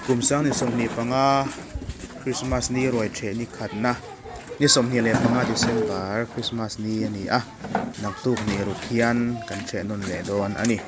Kum 2025 Christmas ni ruai theh ni khatna ni 25 December Christmas ni a ni a, naktuk ni ruk hian kan theh nawn leh dawn a ni.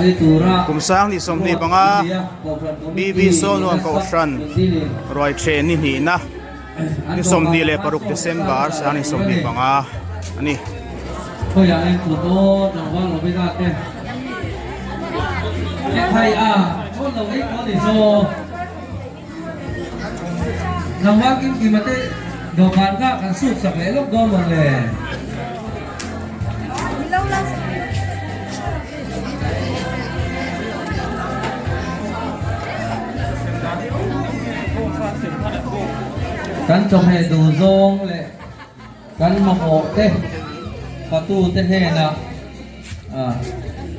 Kum 2025 BB Sawlnuam Kohhran ruai ṭhen ni hnihna ni 26 December 2025 a ni. Kan chawhmeh duh zawng leh kan mamawh te fatu te hnenah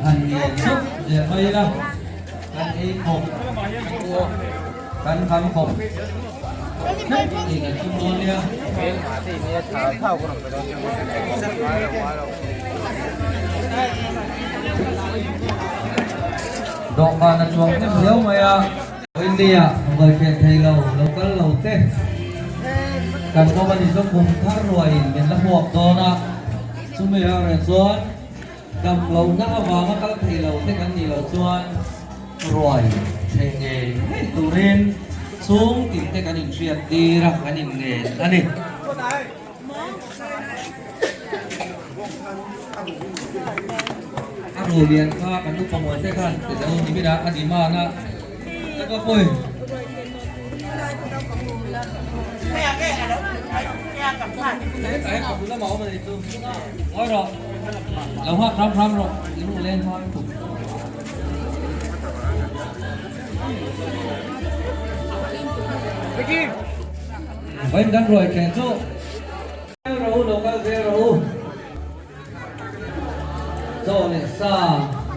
han ngen zauh zel mai ila kan ei khawp kan kham khawp theuh tih kan tum dawn nia. Dawhkan a chuang hnem riau mai a. India vawifen thei lo, lo kal lo te kan awm a ni chu kum thar ruaiin min la hmuak dawn a, chumi erawh chuan dam lohna avanga kal thei lo te kan nih loh chuan ruai thei ngei ngei turin chhung tin te kan inhriat tir a, kan inngen a ni. A ru lian kha kan upa muan te khan ti lo ni min a, a demand a ka ka pawi. Ngawi rawh, lo nghak hram hram rawh, i ru leng hma lutuk. Vawiin kan ruai thleng chu. Zel rawh u, lo kal zel rawh u. Chaw leh sa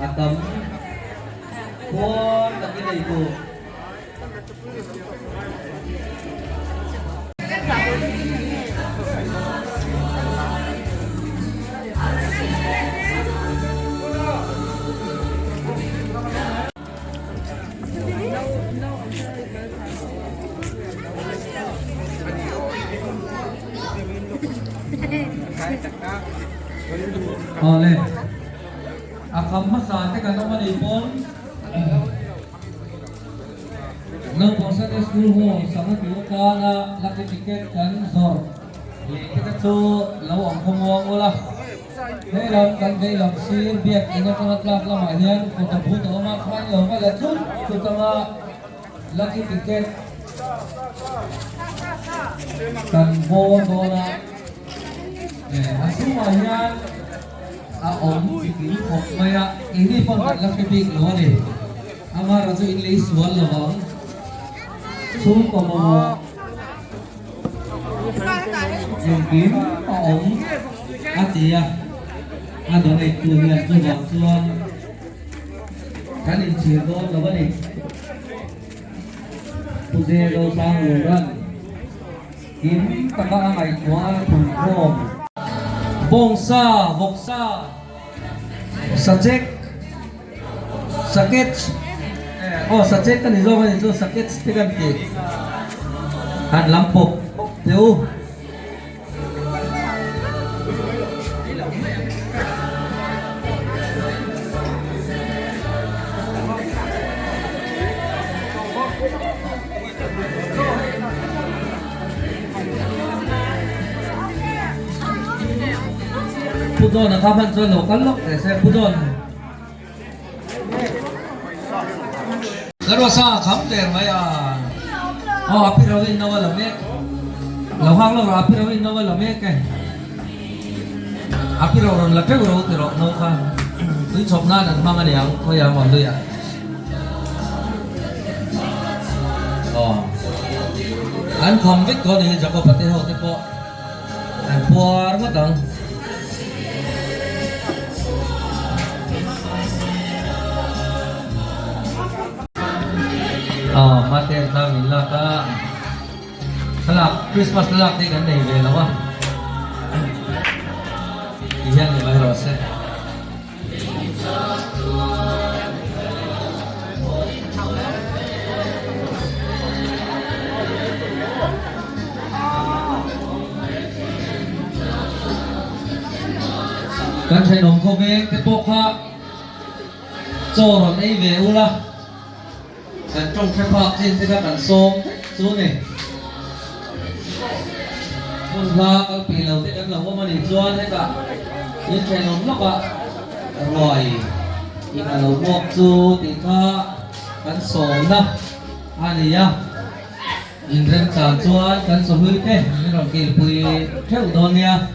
a tam khuar takin ei tur. Awle, a kham hmasa te kan awm a nih pawn naupang Sunday School hall sangha tur atana lucky ticket kan zawrh leh te kha chu lo awm khawmuang ula. He lam kan vei lam sir biak in atanga tlak lamah hian kawta but a awm a, khain lo va la thut thut anga lucky ticket kan bawr dawn a, a chhungah hian a awm chikim khawp mai a, keini pawn kan la hre bik lo a ni, amaherawhchu in lei sual lo vang chhungkaw mamawh. Engkim a awm a ti a, a donate tu hian chuvang chuan kan inchhir dawn lo a ni. Pu Zero Sanglura'n kim taka a ngaihtuah a thunkhawm. Bawngsa, vawksa, sachek, Sakets aw sachek ka ni zawk a ni chu sakets te kan ti han lam pawp pawp teh u. Pu Dawna kha hman chuan lo kal lawk teh se Pu Dawn. Ka ruah sa a kham der mai a, aw a phir ho in no a la mek, lo hak lo rawh a phir ho in no a la mek e, a phir ho rawn la teuh ro ti rawh no kha tui chhawp nan an hmang a niang khawi ang aw luiah aw an kham vek tawh a ni Jacob a te ho te pawh an puar ngawt ang. Aw hmaten tlang min lak a thlalak Christmas thlalak te kan nei ve lo a ti hian ni mai rawh se. Kan thenawm khawveng te pawh kha. Chaw rawn ei ve ula, kan tawng hre phak chin te kha kan sawm vek chu ni. Hmun hla kal peih lo te kan lo awm a nih chuan hetah in thenawm lawkah ruai in a lo hmuak chu tih kha kan sawmna a ni a. Inremchang chuan kan chawhlui te min rawn kilpui theuh dawn nia.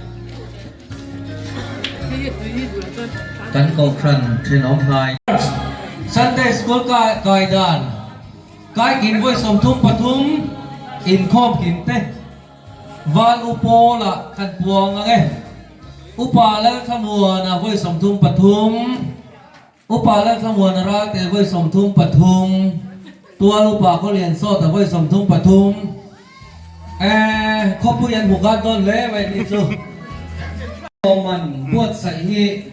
Kan kohhran thenawm hnai. Sunday School kai dan kai kin vawi 33 inkhawm kim te Val U Paula kan puang ang e. Upa Lalthlamuana vawi 33. Upa Lalthlamuana Ralte vawi 33, Tual Upa Khawlian Sawta vawi 33, eh khawpui an hmu gat dawn hle mai tih chu Lawmman buatsaih hi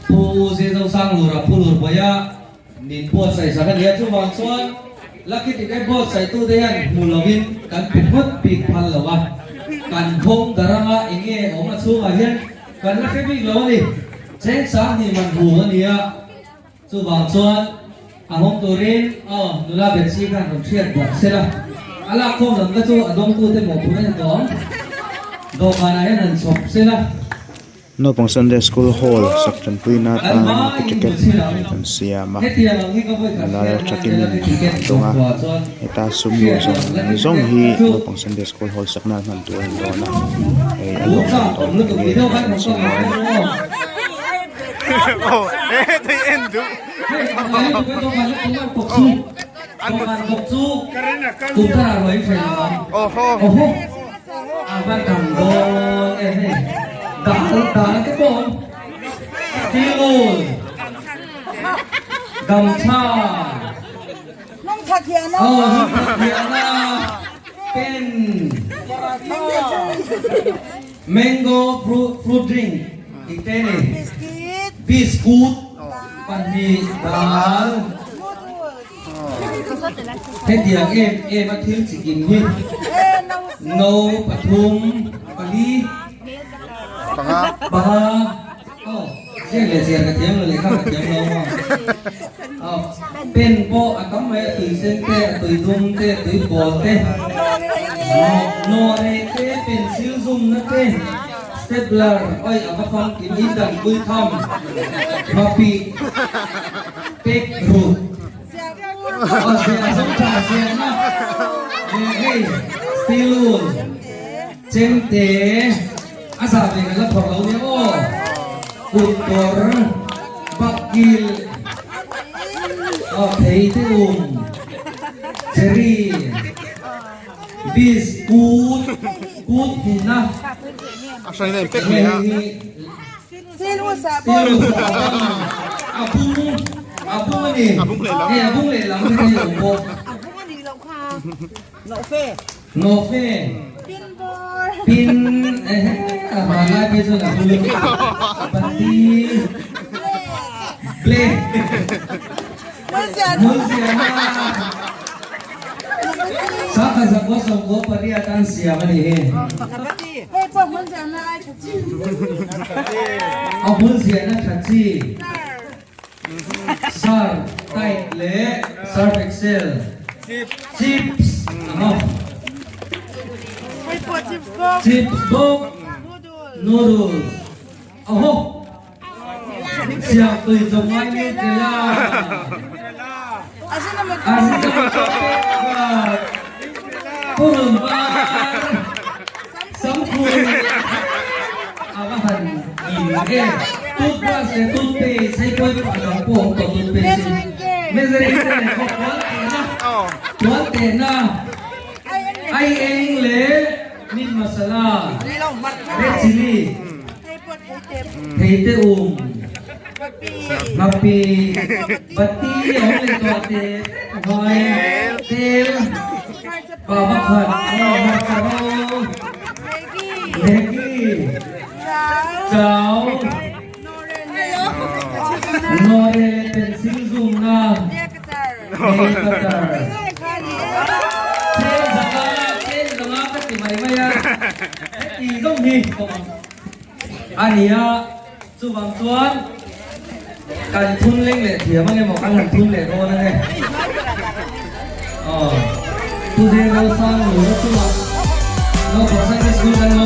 Pu Zizosang Lura Pu Lurbaia min buatsaih sak a ni a, chuvang chuan Lucky Ticket buatsaihtute hian hmu lovin kan pe phawt bik phal lo a, kan hawng daranga eng nge awm a chhungah hian Kan la hre bik lo a ni. Cheng sang hnih man hu a ni a, chuvang chuan a hawng turin aw nula Betsy khan rawn hriat bawk se la, a lak khawm lam kha chu a dawngtute mawhphurh a ni tawh ang. Dawhkanah hian han chhawp se la. Naupang Sunday School Hall sak tanpuina Kan atan hmaiin ticket hmu chhin ang. kan siam a, Hetiang ang hi ka vawi khat nula hriat nan thakimin Lucky Ticket an dawng a, dawngkua chuan heta sum hriat luh zawng ang Lucky zawng Ticket hi chu naupang Sunday School Hall sak nan hman tur a ni dawn a, hei a Buh lawm chak awm awm lutuk nge video kan kan hmu chim ka dawn. Mango fruit drink tih te ni. Biscuit pahnih dal. Hetiang em em a thil chikim hi no pathum pali panga aw ziak leh chiar ka thiam lo lehkha ka thiam lo a pen pawh a tam mai a tui sen te a tui dum te a tui pawl te nawreh te pencil zumna te stapler oi a va famkim in dangpui tham hmapih. Pek ru. Aw zia zawng tha ziahna leh hei steel wool chemte a zah ve kan la phawrh lo nia aw. Kut kawr bakkil aw thei te um cherry biscuit kut hmuna hei hi. A bung a bung a ni hei a bung lehlam te hei a awm bawk nawhfe pin ehe a hmanlai phei chuan a bung pati blade hmunziahna sangkhat zakua sawmkua pariat an siam a ni hi. A hmun ziahna tha chi Surf Tide leh Surf Excel Chips ang aw. Chips bawk Noodles Aw Siak tui zawng ngai Nutella Ajinomoto pek Purun var Samkhur a va han in e Toothbrush leh toothpaste hei pawh a dang pawh a awm tawh toothpaste hi Measuring te leh khaw kual tehna kual tehna ai eng leh meat masala red chilli thei te um Hlapi bati a awm leh tawh te vai tel pa pakhat aw hmarcha ro Maggi chau nawre leh pencil zumna nail cutter chen zanga chen zanga ka ti mai mai a heti zawng hi a ni a. Chuvang chuan Kan thun leng leh thiam ange maw kan han thun leh dawn ange. Aw. Pu Zero Sang Lura chungah Naupang Sunday School kan lo.